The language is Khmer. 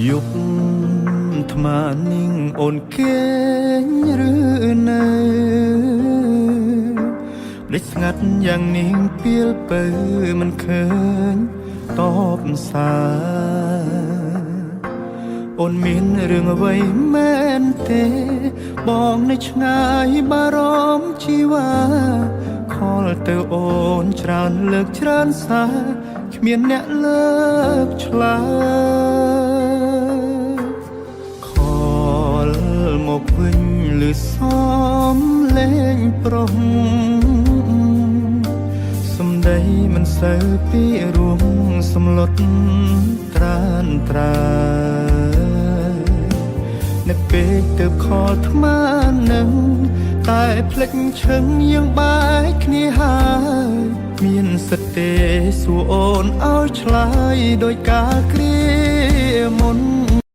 យប់ថ្មនាងអូនគេងឬនៅដេកស្ងាត់យ៉ាងនាងពីលពៅមិនឃើញតបសារអូនមានរឿងអ្វីមែនទេ បងនៅឆ្ងាយបារម្ភជីវ៉ាខលទៅអូនច្រើនលើកច្រើនសារគ្មានអ្នកលើកឆ្លើយ ខលមកវិញឬសំលេងប្រុសសំដីមិនសូវពីរួមសំលុតត្រានត្រើយនឹកពេកទៅខលថ្មនឹងតែភ្លេចឈឹងយើងបែកគ្នាហើយមានសិទ្ធិទេសួរអូនឲ្យឆ្លើយដោយការគ្រា